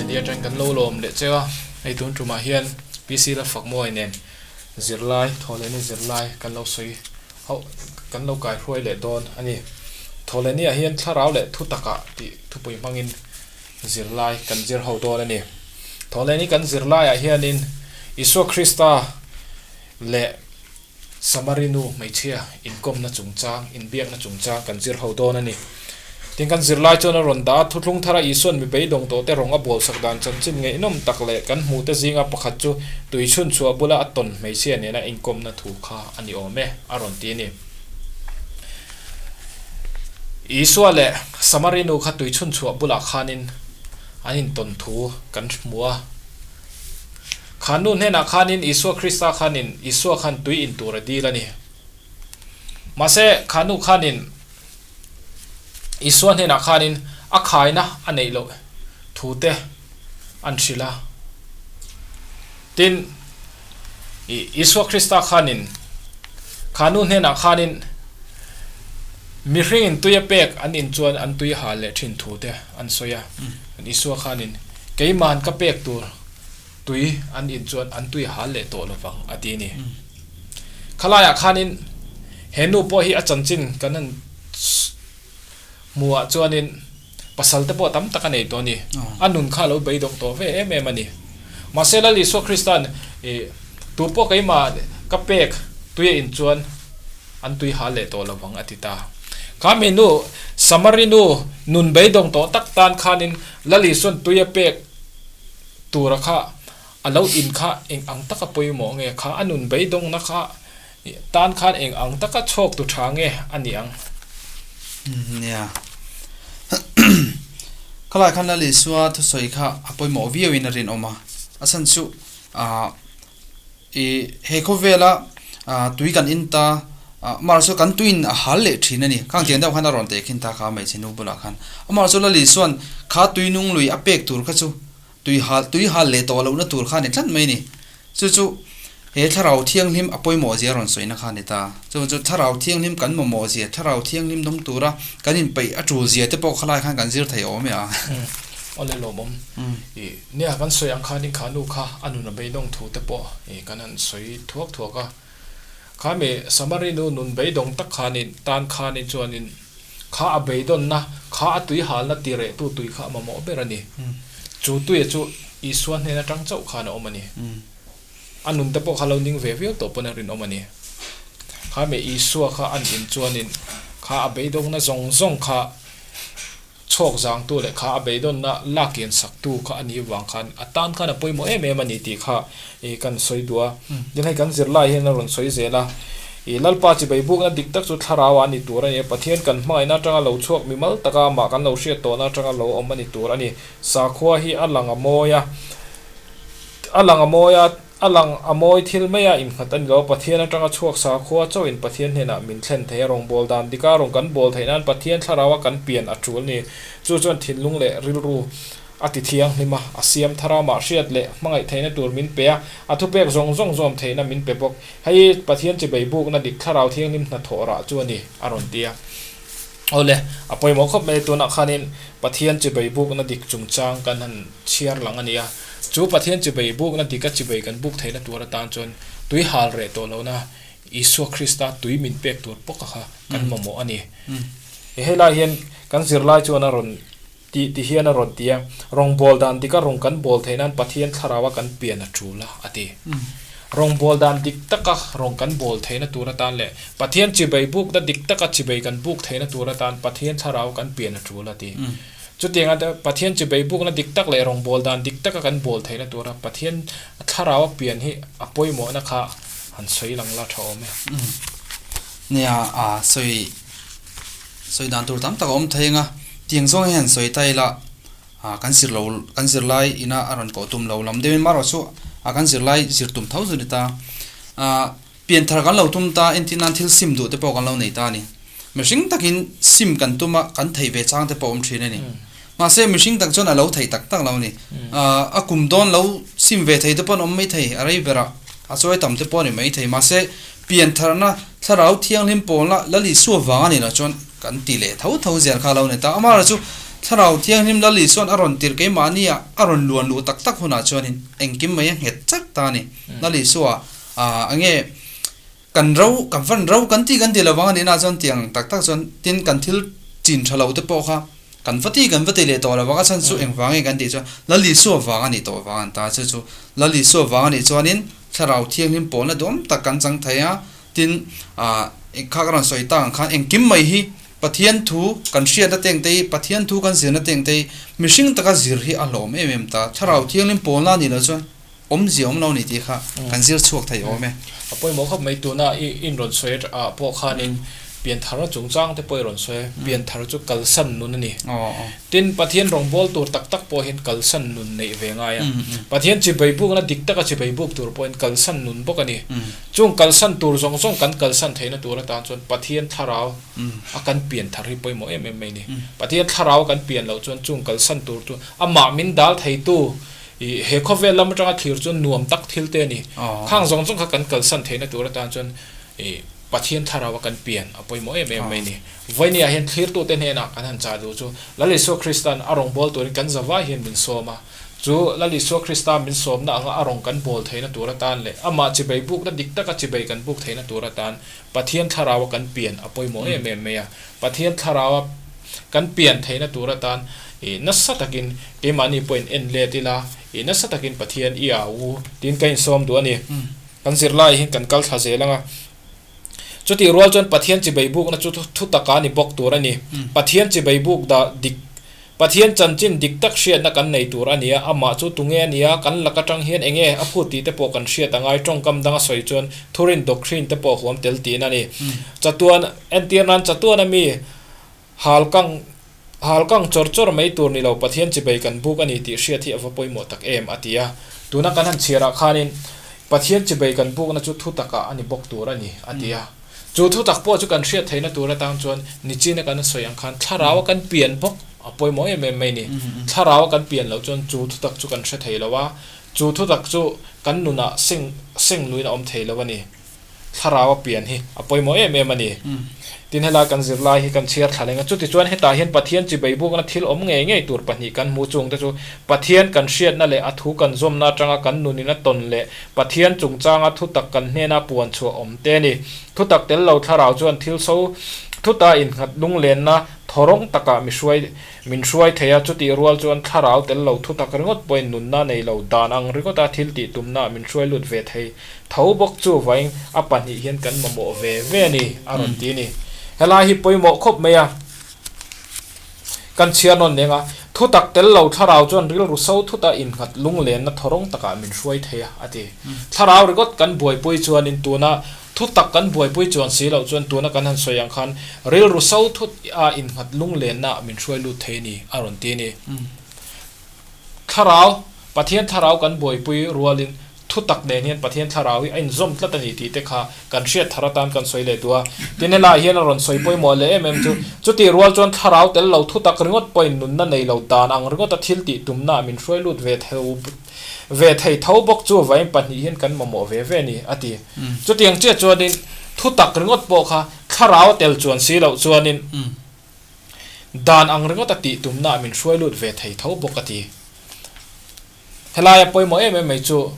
Media atangin kan lo lawm leh cheu a, hei tun tumah hian PC la fak mawi nen zirlai thawhlehna zirlai kan lo sawi hauh kan lo kaihruai leh dawn a ni. Thawhlehni ah hian thlarau leh thu takah tih thupui hmangin zirlai kan zir ho dawn a ni. Thawhlehni kan zirlaiah hianin Isua Krista leh Samari nu hmeichhia inkawmna chungchang, inbiakna chungchang kan zir ho dawn a ni. Tin, kan zirlai chuan a rawn dah a, Thuthlung thara Isua'n mi beidawng tawhte rawng a bawlsak dan chanchin ngaihnawm tak leh kan hmuhte zinga pakhat chu tui chhunchhuah bula a tawn hmeichhia nena inkawmna thu kha a ni awm e, a rawn ti a ni. Isua leh Samari nu kha tui chhunchhuah bulah khanin an intawn thu kan hmu a. Kha nu hnenah khanin Isua Krista khanin Isua khan tui in tur a dil a ni. Mahse, kha nu khanin Isua hnenah khanin a khaina a neih loh thu te an hrilh a. Tin, Isua Krista khanin kha nu hnenah khanin mihringin tui a pek an in chuan an tui hal leh thin thu te an sawi a. Isua khanin Keima'n ka pek tur tui an in chuan an tui hal leh tawh lovang a ti a ni. Khalaiah khanin he nu pawh hi a chanchin kan han hmuhah chuanin pasal te pawh tam tak a nei tawh a ni. A nun kha a lo beidawng tawh ve em em a ni. Mahse Lal Isua Krista'n ih tu pawh keimah ka pek tui a in chuan an tui hal leh tawh lovang a ti ta. Kha mi nu Samari nu nun beidawng tawh tak tan khanin Lal Isua'n tui a pek tura kha a lo in kha eng ang taka pawimawh nge kha a nun beidawngna kha tan khan eng ang taka chhawk tu tha nge a ni ang? Nia. Khalai khan Lal Isua thusawi kha a pawimawh viauin a rinawm a. A chhan chu ah I he khawvela tui kan in ta amah chu kan tuiin a hal leh thin a ni. Khang tiang deuh khan a rawn teh khin ta kha hmeichhe nu bulah khan. Amah chu Lali chuan kha tui nung lui a pek tur kha chu tui hal tui hal leh tawh lohna tur kha a ni tlat mai a ni. Chu chu he thlarau thianghlim a pawimawh zia a rawn sawina kha a ni ta. Chu chu thlarau thianghlim kan mamawh zia, thlarau thianghlim dawng tura kan inpeih a tul zia te pawh khalai khan kan zir thei awm e a. Awle lawmawm. Nia, kan sawi ang khanin kha nu kha a nun a beidawng thu te pawh i kan han sawi thuak thuak a. Kha mi Samari nu nun beidawng tak khanin tan khanin chuanin kha a beidawnna, kha a tui halna ti rehtu tui kha a mamawh ber a ni. Chu tuia chu Isua hnen atang chauh khan a awm a ni. A nun te pawh kha lo ning ve viau tawh pawn a rinawm a ni. Kha mi Isua kha an in chuanin kha a beidawngna zawng zawng kha Chhawk zangtu leh kha a beidawnna lakian saktu kha a nih vang khan a tan khan a pawimawh em em a ni tih kha ih kan sawi duh a. Tin hei kan zirlai hian a rawn sawi zel a, ih Lalpa chi beibukna dik tak chu thlarau ah a ni tur a ni a, Pathian kan hmangaihna atanga lo chhuak mimal taka amah kan lo hriat tawhna atanga lo awm a ni tur a ni. Sakhua hi a lang a mawi a, a lang a mawi a. A lang a mawi thil mai a innghat a ni lo. Pathian atanga chhuak sakhua chauhin Pathian hnenah min thlen thei a, rawngbâwl dan dika rawn kan bâwl theih nan Pathian thlaraua kan pian a tul ni. Chu chuan thinlung leh rilru a ti thianghlim a, a siam thar a, mah hriat leh hmangaih theihna tur min pe a, a thupek zawng zawng zawm theihna min pe bawk. Hei hi Pathian chibei bukna dik thlarau thianghlim hnathawh rah chu a ni, a rawn ti a. Awle, a pawimawh khawp mai tunah khanin Pathian chibei bukna dik chungchang kan han chhiar lang a ni a. Chu Pathian chibei bukna dika chibei kan buk theihna tur atan chuan tui hal reh tawh lohna Isua Krista tui min pek tur pawka kha kan mamawh a ni. Hei lai hian kan zirlai chuan a rawn ti ti hian a rawn ti a, Rawngbâwl dan dika rawng kan bâwl theih nan Pathian thlaraua kan pian a ṭul a, a ti. Rawngbâwl dan dik taka rawng kan bâwl theihna tur atan leh Pathian chibei bukna dik taka chibei kan buk theihna tur atan Pathian thlarau kan pian a ṭul a ti. Chutianga Pathian chibei bukna dik tak leh rawngbâwl dan dik taka kan bâwl theihna tura Pathian thlaraua pian hi a pawimawhna kha han sawi lang la ṭha awm e. Nia, a sawi Sawi dan tur tam tak a awm thei ang a, tiang zawng hian sawi ta ila ah kan zir lo kan zirlai ina a rawn kawh tum lo lam deuhin marawh chu ah kan zirlai zir tum tho chu ni ta. Ah pian thar kan lo tum ta entir nan thil sim duh te pawh kan lo nei ta a ni. Mihring takin sim kan tum a kan theih ve chang te pawh a awm thin a ni. Mahse mihring tak chuan a lo theih tak tak lo a ni. Ah a kum dawn lo sim ve thei te pawh an awm mai thei a rei berah a chawi tam te pawh a ni mai thei mahse Pian tharna thlarau thianghlim pawlna Lal Isua vang a ni lo chuan kan ti leh tho tho zel kha a lo ni ta. Amaherawhchu chu Thlarau Thianghlim Lal Isua'n a rawn tirh keimahnia a rawn luan luh tak tak hunah chuanin engkim mai a nghet chak ta a ni. Lal Isua a nge kan ro, kan van ro kan ti kan ti lovang a nihna chuan tiang tak tak chuan tin kan thil chin tha lo te pawh kha kan va ti kan va ti leh tawh lovang a chhan chu engvang nge kan tih chuan Lal Isua vang a nih tawh vang an ta chu chu Lal Isua vang a nih chuanin Thlarau Thianghlim pawlna duam tak kan chang thei a tin ah kha ka rawn sawi tak ang khan engkim mai hi Pathian thu kan hriatna teng te hi Pathian thu kan zirna teng te hi mihring taka zir hi a hlawm em em ta Thlarau Thianghlim pawlna a nih loh chuan Awmzia awm lo ni tih kha kan zir chhuak thei awm e. A pawimawh khawp mai tuna i inrawn sawi ah pawh khanin pianthar chungchang te pawh i rawn sawi a, pianthar chu kalsan nun a ni. Tin, Pathian rawngbâwl tur tak tak pawh hian kalsan nun neih ve ngai a. Pathian chibai bukna dik taka chibai buk tur pawhin kalsan nun bawk a ni. Chung kalsan tur zawng zawng kan kalsan theihna tur atan chuan Pathian thlarau a kan pianthar hi pawimawh em em mai a ni. Pathian thlarau kan pian loh chuan chung kalsan tur chu amah min dal theitu I he khawvel lam atanga thlir chuan nuam tak thil te a ni. Khang zawng zawng kha kan kalsan theihna tur atan chuan i Pathian thlarau a kan pian a pawimawh em em mai a ni. Vawinia hian thlirtute hnenah kan han chah duh chu Lal Isua Krista'n a rawn bawl turin kan zavai hian min sawm a. Chu Lal Isua Krista min sawmna anga a rawn kan bawl theihna tur atan leh amah chibai bukna dik taka chibai kan buk theihna tur atan Pathian thlarau a kan pian a pawimawh em em mai a. Pathian thlarau a kan pian theihna tur atan i nasa takin keimahni pawhin en let ila, i nasa takin Pathian i au u tiin ka insawm duh a ni. Kan zirlai hi kan kal thla zel ang a. Chutih rual chuan Pathian chibai bukna chu thu taka ni bawk tur a ni. Pathian chibai buk dah dik Pathian chanchin dik tak hriatna kan nei tur a nia, amah chu tunge a nia, kan lak atang hian enge a phut tih te pawh kan hriat a ngai, tawngkam danga sawi chuan thurin doctrine te pawh huam tel tihna a ni. Chatuan, entir nan chatuan a mi halkang halkang chawr chawr mai tur ni lo Pathian chibei kan buk a ni tih hriat hi a va pawimawh tak em a ti a. Tuna kan han chhiarah khanin Pathian chibei kan bukna chu thu takah a ni bawk tur a ni a ti a. Chu thutak pawh chu kan hriat theihna tur atang chuan nichina kan sawi ang khan thlarau a kan pian bawk a pawimawh em em mai ni. Thlarau a kan pian loh chuan chu thutak chu kan hre thei lo a, chu thutak chu kan nunah seng seng luin a awm thei lo a ni. Thlarau a pian hi a pawimawh em em a ni. Tin helai kan zirlai hi kan chhiar thla leng a, chutichuan hetah hian Pathian chibei bukna thil awm ngei ngei tur pahnih kan hmu chungte chu Pathian kan hriatna leh a thu kan zawmna atanga kan nunin a tawn leh Pathian chungchanga thutak kan hnena puan chhuah awm te a ni. Thutak tel lo thlarau chuan thil so thuta innghat lunglenna thawrawng takah mi hruai min hruai thei a, chutih rual chuan thlarau tel lo thutak ringawt pawhin nunna nei lo dan ang ringawta thil tih tumna min hruai lut ve thei tho bawk chu vain a pahnih hian kan mamawh ve ve a ni a rawn ti a ni. Helai hi pawimawh khawp mai a. Kan chhiar nawn neng a, thutak tel lo thlarau chuan rilru so thuta innghat lunglenna thawrawng takah min hruai thei a, a ti. Thlarau ringawt kan buaipui chuanin tuna thutak kan buaipui chuan si loh chuan tuna kan han sawi ang khan rilru so thut a innghat lunglenna min hruai lut thei a ni, a rawn ti a ni. Thlarau, Pathian thlarau kan buaipui rualin thutak nen hian Pathian thlarau hi a inzawm tlat a ni tih te kha kan hriat thar atan kan sawi leh duh a. Tin helaiah hian a rawn sawi pawimawh leh em em chu, chutih rual chuan thlarau tel lo thutak ringawt pawhin nunna nei lo dan ang ringawta thil tih tumna min hruai lut ve theu ve thei tho bawk chu vawiin pahnih hian kan mamawh ve ve a ni a ti. Chutiang chiah chuanin thutak ringawt pawh kha thlarau tel chuan si loh chuanin, Dan ang ringawt a tih tumna ah min hruai lut ve thei tho bawk a ti. Helaia pawimawh em em mai chu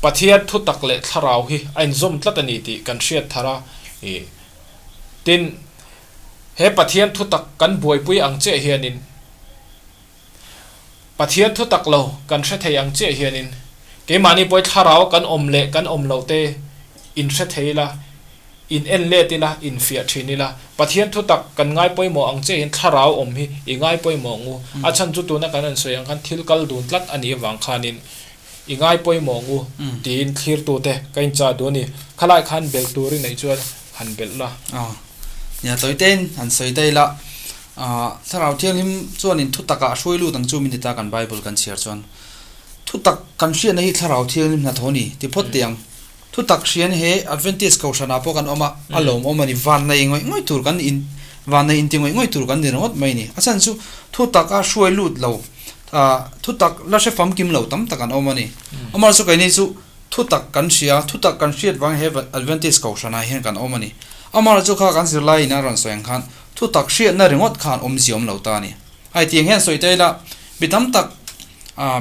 Pathian thutak leh thlarau hi a inzawm tlat a ni tih kan hriat thar a, ih tin he Pathian thutak kan buaipui ang chiah hianin Pathian thutak lo kan hre thei ang chiah hianin keimahni pawh thlarau kan awm leh kan awm loh te in hre thei ila, in en let ila, in fiah thin ila. Pathian thutak kan ngai pawimawh ang chiah hian thlarau awm hi i ngai pawimawh ang u. A chhan chu tuna kan rawn sawi ang khan thil kal dun tlat a nih avang khanin i ngai pawimawh ang u tiin thlirtute ka inchah duh a ni. Khalai khan belh tur i neih chuan han belh la. Aw, nia tawitein han sawi daih la. Thlarau Thianghlim chuanin thutakah a hruai lut ang chu min ti ta kan Bible kan chhiar chuan. Thutak kan hriatna hi Thlarau Thianghlim hnathawh a ni ti phawt teh ang. Thutak hrian he Adventist Kohhranah pawh kan awm a, a lawmawm a ni. Vannei ngawih ngawih tur kan in vannei inti ngawih ngawih tur kan ni ringawt mai a ni. A chhan chu thutak a hruai lut lo, thutak la hre famkim lo tam tak an awm a ni. Amaherawhchu keini chu Thutak kan hria, thutak kan hriat vang he Adventist Kohhranah hian kan awm a ni. Amaherawhchu kha kan zirlaiin a rawn sawi ang khan thutak hriatna ringawt khan awmzia awm lo ta a ni. Hei tiang hian sawi ta ila, mi tam tak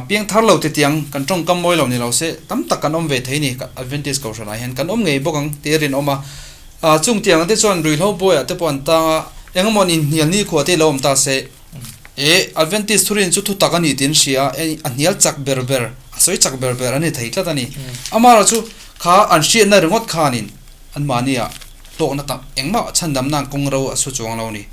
piang thar lo titiang kan tawngkam mawi lo ni lo se tam tak kan awm ve thei ni Adventist Kohhranah hian kan awm ngei bawk ang tih a rinawm a. Chung tiang te chuan ruihhlo bawiah te pawh an tang a, engemaw inhnial nikhua te lo awm ta se, e Adventist thurin chu thutak a ni tih an hria a, a hnial chak ber ber, a sawi chak ber ber a ni thei tlat a ni. Amaherawhchu kha an hriatna ringawt khanin anmahniah hlawkna tak engmah chhandamna an kawng ro a su chuang lo a ni.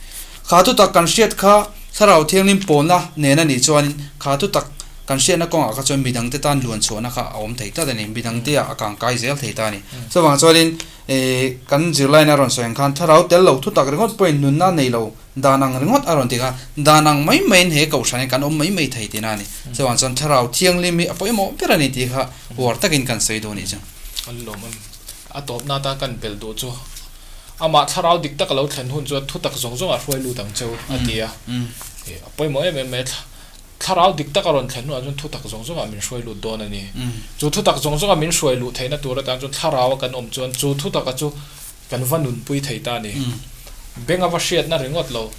Kha thutak kan hriat kha Thlarau Thianghlim pawlna nen a nih chuanin kha thutak kan hriatna kawngah kha chuan midangte tan luan chhuahna kha a awm thei tlat a ni, midangte ah a kangkai zel thei ta a ni. Chuvang chuanin kan zirlaina a rawn sawi ang khan Thlarau tel lo thutak ringawt pawhin nunna nei lo dan ang ringawt a rawn ti kha dan ang mai maiin he kohhran hi kan awm mai mai thei tihna a ni. Chuvang chuan Thlarau Thianghlim hi a pawimawh ber a ni tih kha uar takin kan sawi duh a nih chu. An lawm a. A tawpna atan kan belh duh chu amah thlarau dik tak a lo thlen hun chuan thutak zawng zawng a hruai lut ang cheu a ti a. A pawimawh em em mai a, thlarau dik tak a rawn thlen hunah chuan thutak zawng zawngah min hruai lut dawn a ni. Chu thutak zawng zawnga min hruai luh theihna tur atan chuan thlarau a kan awm chuan chu thutaka chu kan va nunpui thei ta a ni. Benga va hriatna ringawt lo,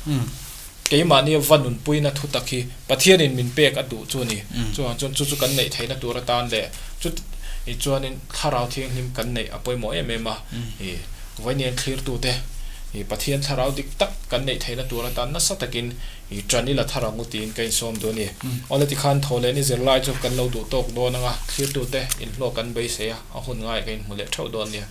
keimahnia va nunpuina thutak hi Pathianin min pek a duh chu a ni. Chuvang chuan chu chu kan neih theihna tur atan leh chu chuanin Thlarau Thianghlim kan neih a pawimawh em em a. Vawiin thlirtute Pathian Thlarau dik tak kan neih theihna tur atan nasa takin ṭan ila thar ang u tiin ka insawm duh a ni. Awle tikhan thaw leh ni zirlai chu kan lo duh tawk dawn ang a, thlirtute inhlawh kan beisei a, a hun ngaiah ka inhmu leh ṭheuh dawn nia.